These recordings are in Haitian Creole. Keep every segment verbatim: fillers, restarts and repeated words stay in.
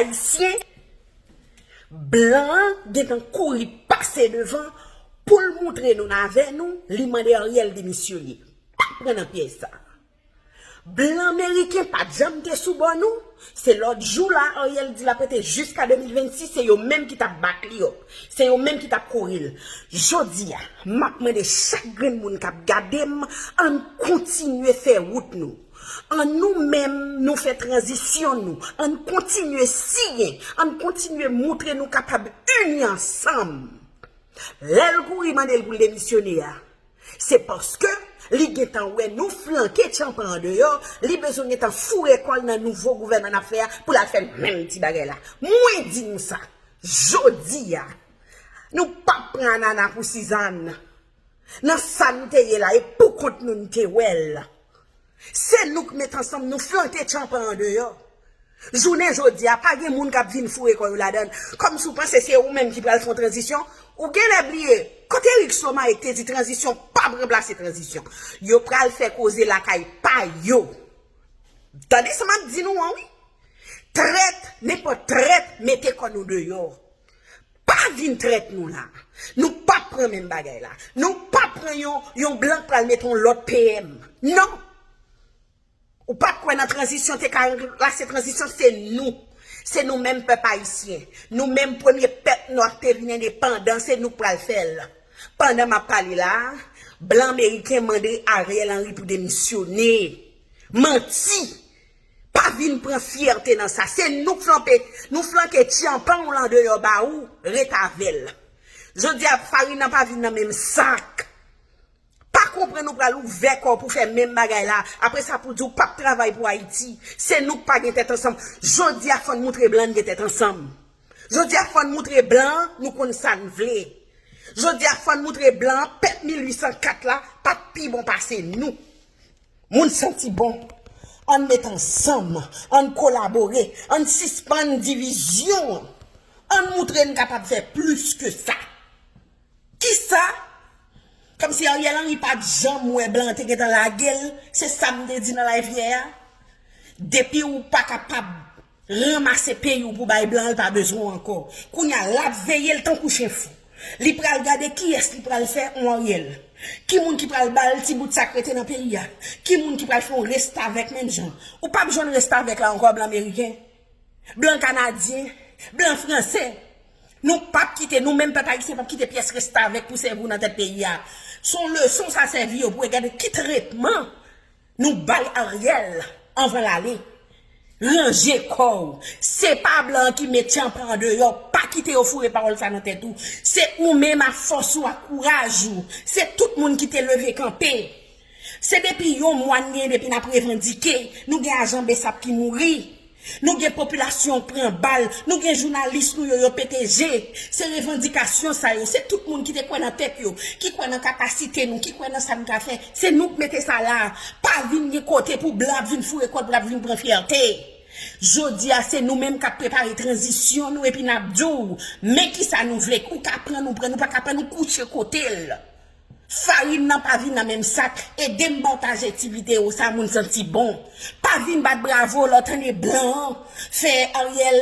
Ayisyen, blan an gentan kouri pase devan pou l moutre nou n avè nou, li mande Ariel demisyone. Pa pran nan pyèj sa. Blan meriken pa t janm te sou bò nou. Se lòt jou la Ariel di l ap rete jiska de mil vennsis, se yo menm ki t ap back li up. Se yo menm ki t ap kouri l. Jodi a, m ap mande chak grenn moun k ap gade m, ann kontinye fè wout nou. An nou menm, nou fè tranzisyon nou. Ann kontinye siyen. Ann kontinye moutre nou kapab ini ansanm. Lè l kouri mande l pou l demisyone a, se paske li gentan wè nou flanke tyanpan andeyò, li bezwen gentan foure kò l nan nouvo gouvènman n ap fè a pou l al fè menm ti bagay la. Mwen di nou sa, jodi a, nou p ap pran anana pou Sizàn. Nan sa n te ye la, e poukont nou n te wè l. Se nou k met ansanm, nou flanke tyanpan andeyò. Jounen jodi a, pa gen moun k ap vin foure kò yo ladan l. Kòmsi w panse se ou menm ki pral fè yon tranzisyon? Ou genlè bliye, kote Eric Somae k te di tranzisyon p ap ranplase tranzisyon? Yo pral fè koze lakay pa yo. Tande sa m ap di nou an, wi. Trèt, nenpòt trèt, mete kò nou deyò. Pa vin trèt nou la. Nou p ap pran menm bagay la. Nou p ap pran yon, yon blan k pral mete yon lòt P M. Non. Ou p ap kwè nan tranzisyon, te ka ranplase tranzisyon, se nou. Se nou menm pèp ayisyen. Nou menm premye pèp nwa k te vin endepandan, se nou k pral fè l. Pandan m ap pale la, blan meriken mande Ariel Henry pou demisyone. Manti! Pa vin pran fyète nan sa. Se nou k flanke, nou flanke tyanpan w lan deyò ba ou, ret avè l. Jodi a, farin nan pa vin nan menm sak. Pa konprann ou pral ouvè kò w pou fè menm bagay la. Apre sa pou di w p ap travay pou Ayiti. Se nou k pa gen tèt ansanm. Jodi a fò n moutre blan n gen tèt ansanm. Jodi a fò n moutre blan an nou konn sa n vle. Jodi a fò n moutre blan an pèp mil uit san kat la pa t pi bon pase nou. Moun santi bon. Ann met ansanm, ann kolabore, ann sispann divizyon an. Ann moutre n kapab fè plis ke sa. Kisa? Kòmsi Ariel Henry pa t janm wè blan an te gentan lage l, se sa m te di nan live yè a. Depi w pa kapab ranmase peyi w pou bay blan an, l pa bezwen w ankò. Kounye a, l ap veye l tankou chen fou. Li pral gade kiyès li pral fè yon Ariel. Ki moun ki pral ba l ti bout sa k rete nan peyi a? Ki moun ki pral fè yon restavèk menm jan? Ou p ap jwenn restavèk la ankò, blan meriken, blan kanadyen, blan franse. Nou p ap kite, nou menm pèp ayisyen p ap kite pyès restavèk pou sèvi w nan tèt peyi a. Se yon leson sa sèvi yo pou gade ki tretman nou bay Ariel anvan l ale. Ranje kò w. Se pa blan ki met tyanpan andeyò. Pa kite yo foure pawòl sa nan tèt ou. Se ou menm, a fòs ou, a kouraj ou. Se tout moun ki te leve kanpe. Se depi yon mwa n gen depi n ap revandike. Nou gen ajan BSAP ki mouri. Nou gen popilasyon k pran bal. Nou gen jounalis nou yo, yo pete je. Se revandikasyon sa yo. Se tout moun ki te kwè nan tèt yo, ki kwè nan kapasite nou, ki kwè nan sa n ka fè. Se nou k mete sa la. Pa vin gen kote pou blan ap vin foure kò l, pou l ap vin pran fyète. Jodi a, se nou menm k ap prepare tranzisyon nou epi n ap di w, men kisa nou vle. Ou ka pran, nou pran, nou pa ka pran, nou kouche kote l. Farin nan pa vin nan menm sak. Ede m pataje ti videyo sa, moun santi bon. Pa vin bat bravo lè w tande blan an fè Ariel,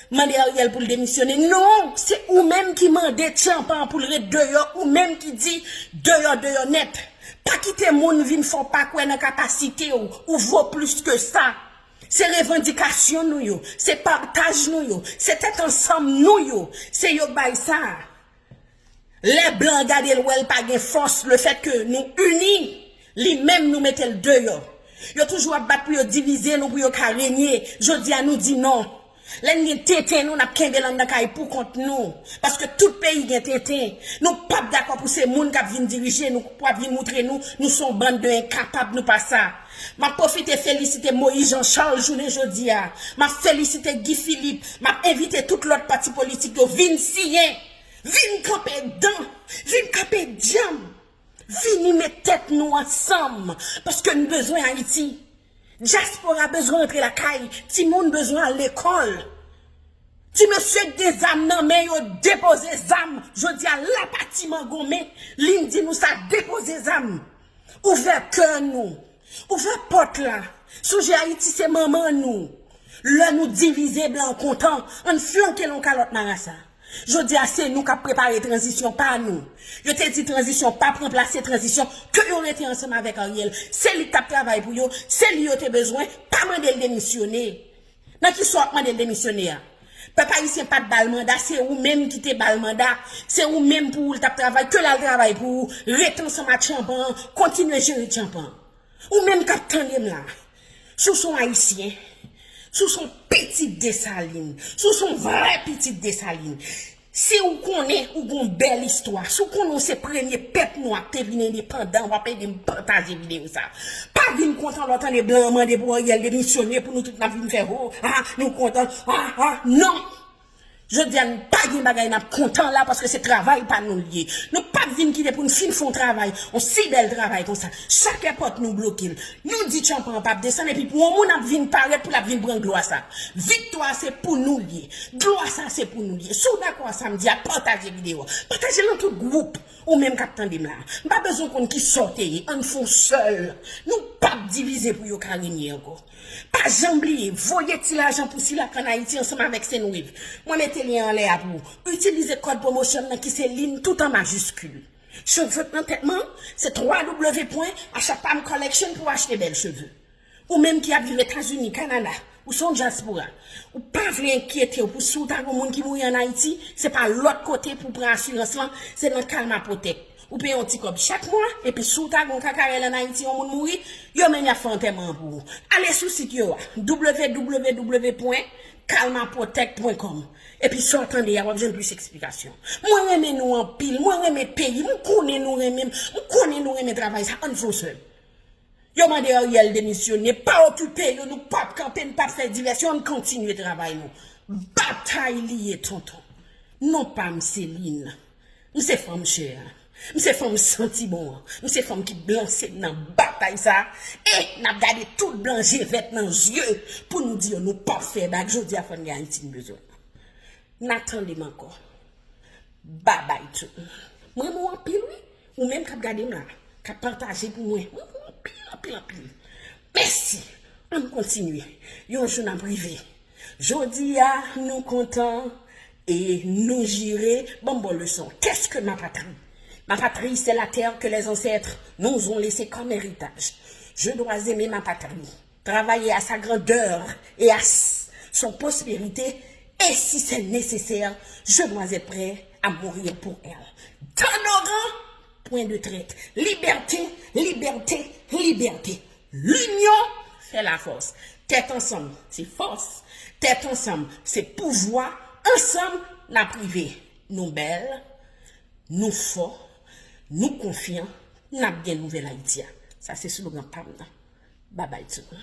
mande Ariel pou l demisyone. Non, se ou menm ki mande tyanpan an pou l ret deyò, ou menm ki di deyò, deyò nèt. Pa kite moun vin fè w pa kwè nan kapasite w, ou vo plis ke sa. Se revandikasyon nou yo, se pataj nou yo, se tèt ansanm nou yo, se yo k bay sa. Lè blan an gade l, wè l pa gen fòs, lefètke nou ini, li menm nou mete l deyò. Yo toujou ap bat pou yo divize nou, pou yo ka renye. Jodi a, nou di non. Lè n gen tenten nou, n ap kenbe l anndan kay poukont nou. Paske tout peyi gen tenten. Nou p ap dakò pou se moun k ap vin dirije nou, k ap vin moutre nou, nou se yon bann de enkapab, nou pa sa. M ap pwofite felisite Moïse Jean Charles jounen jodi a. M ap felisite Guy Philippe. M ap envite tout lòt pati politik yo vin siyen. Vin kanpe dan. Vin kanpe dyanm. Vini met tèt nou ansanm. Paske n bezwen Ayiti. Dyaspora bezwen rantre lakay. Timoun bezwen al lekòl. Ti mesye k gen zam nan men yo, depoze zam. Jodi a, lapatiman gonmen, li n di nou sa, depoze zam. Ouvè kè nou. Ouvè pòt la. Sonje Ayiti se manman nou. Lè nou divize, blan kontan. Ann flanke l yon kalòt marasa. Jodi a, se nou k ap prepare tranzisyon pa nou. Yo te di tranzisyon p ap ranplase tranzisyon, ke yo rete ansanm avèk Ariel. Se li k t ap travay pou yo, se li yo te bezwen, pa mande l demisyone. Nan ki sa w ap mande l demisyone a? Pèp ayisyen pa t ba l manda, se ou menm ki te ba l manda. Se ou menm pou ou l t ap travay, ke l al travay pou ou, rete ansanm ak tchanpan an, kontinye jere tchanpan an. Ou menm k ap tande m la, si w se yon ayisyen, si w se yon pitit Desalin, si w se yon vrè pitit Desalin, si w konnen ou gen yon bèl istwa, si w konnen w se premye pèp nwa k te vin endepandan, w ap ede m pataje videyo sa. Pa vin kontan lè w tande blan an mande pou Ariel demisyone, pou nou tout n ap vin fè ho, ah, nou kontan, ah, ah, non! Jodi a, n pa gen bagay n ap kontan la, paske se travay pa nou l ye. Nou p ap vin kite pou n fin fè yon travay, yon si bèl travay konsa. Chak èpòt nou bloke l. Nou di tchanpan an p ap desann, epi pou yon moun ap vin parèt pou l ap vin pran glwa sa. Viktwa a se pou nou l ye. Glwa sa se pou nou l ye. Si w dakò a sa m di a, pataje videyo a. Pataje l nan tout gwoup. Ou menm k ap tande m la. M pa bezwen konn ki sa w te ye. Ann fè yon sèl. Nou p ap divize pou yo ka renye ankò. Pa janm bliye, voye ti lajan pou Silak ann Ayiti ansanm avèk Senwiv. Mwen mete lyen anlè a pou ou. Itilize kòd pwomosyon nan ki se Lin tout an majiskil. Cheve nan tèt mwen, se w w w pwen achapamcollection pou w achte bèl cheve. Ou menm ki ap viv Etazini, Kanada, ou se yon dyaspora. Ou pa vle enkyete w pou si w ta gen yon moun ki mouri ann Ayiti, se pa lòt kote pou w pran asirans lan, se nan Kalma Protect. Ou peye yon ti kòb chak mwa, epi si w ta gen yon kakarèl ann Ayiti, yon moun mouri, yo menm y ap fè antèman an pou ou. Ale sou sit yo a, w w w pwen kalma protect pwen com. Epi sa w tande a, w ap jwenn plis eksplikasyon. Mwen renmen nou anpil, mwen renmen peyi m, m konnen nou renmen m, m konnen nou renmen travay sa, ann fè yon sèl. Yo mande Ariel demisyone, pa okipe yo, nou p ap kanpe, n p ap fè divèsyon, ann kontinye travay nou. Batay li ye, tonton. Non pa m se Lin. M se fanm chè a. M se fanm santi bon an. M se fanm ki blanse m nan batay sa a. E n ap gade tout blan je vèt nan zye pou nou di yo nou p ap fè bak. Jodi a fò n gen Ayiti n bezwen. N a tande m ankò. Babay tout. Mwen renmen w anpil wi. Ou menm k ap gade m la, k ap pataje pou mwen. Mwen renmen w anpil, anpil, anpil. Mèsi. Ann kontinye. Yon jou n ap rive. Jodi a, nou kontan e nou jire. Ban m ba w leson. Qu'est-ce que ma patrie? Ma patrie, c'est la terre que les ancêtres nous ont laissée comme héritage. Je dois aimer ma patrie, travailler à sa grandeur et à s- son prospérité, et si c'est nécessaire, je dois être prêt à mourir pour elle. Dans nos rangs, point de traite. Liberté, liberté, liberté. L'union fait la force. Tèt ansanm, se fòs. Tèt ansanm, se pouvwa. Ansanm, n ap rive. Nou bèl, nou fò, nou konfyan, n ap gen nouvèl Ayiti a. Sa se slogan pa m nan. Babay tout moun.